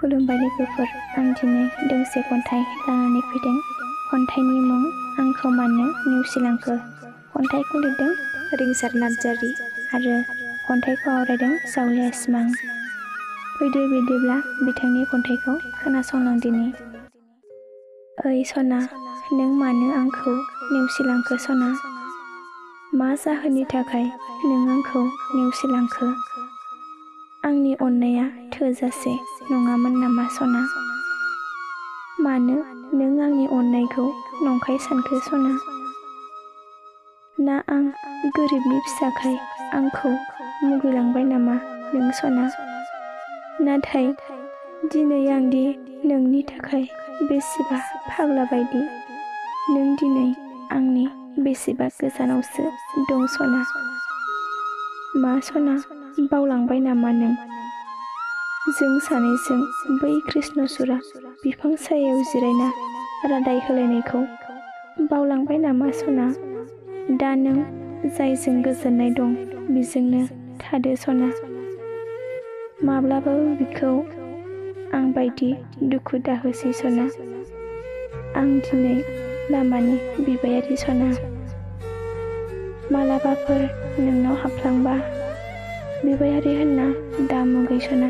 खुलुमबाय लोगोफोर, आं दिनै दोंसे खन्थाइ लानानै फैदों। खन्थाइनि मुं आंखौ मानो नेवसिलांखो। खन्थाइखौ लिरदों रिंसार नार्जारी आरो खन्थाइखौ आवरायदों जावलिया सिमां। फैदो बिदिब्ला बिथांनि खन्थाइखौ खोनासंलांदिनि। ओइ सना, नों मानो आंखौ नेवसिलांखो सना? मा जाहोननि थाखाय नों आंखौ नेवसिलांखो? आंनि अननाया थोजासे नङामोन नामा सना? मानो नों आंनि अननायखौ नंखाय सानखो सना? ना आं गोरिबनि फिसाखाय आंखौ मुगैलांबाय नामा नों सना? नाथाय दिनै आंदि नोंनि थाखाय बेसेबा फाग्ला बायदि, नों दिनै आंनि बेसेबा गोजानावसो दं सना। मा सना बावलांबाय नामा नों? जों सानैजों बै कृष्णचूड़ा बिफां सायायाव जिरायना रादाय होलायनायखौ बावलांबाय नामा सना? दा नों जायजों गोजोननाय दं बिजोंनो थादो सना। माब्लाबाबो बिखौ आं बायदि दुखु दाहोसै सना। आं दिनै लामानि बिबायारि सना। मालाबाफोर नोंनाव हाबफ्लांबा बिबायारि होनना दामुगै सना।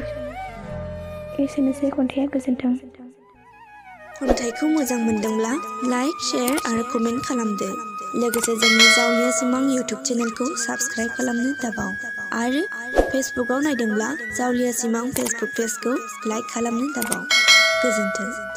एसेनोसै खन्थाइया, गोजोन्थों। खन्थाइखौ मोजां मोनदोंब्ला लाइक, शेयार आरो कमेन्ट खालामदो। लोगोसे जोंनि जावलिया सिमां इउटुब चेनेलखौ साबस्क्राइब खालामनो दाबाव। आरो फेसबुकआव नायदोंब्ला जावलिया सिमां फेसबुक पेजखौ लाइक खालामनो दाबाव। गोजोन्थों।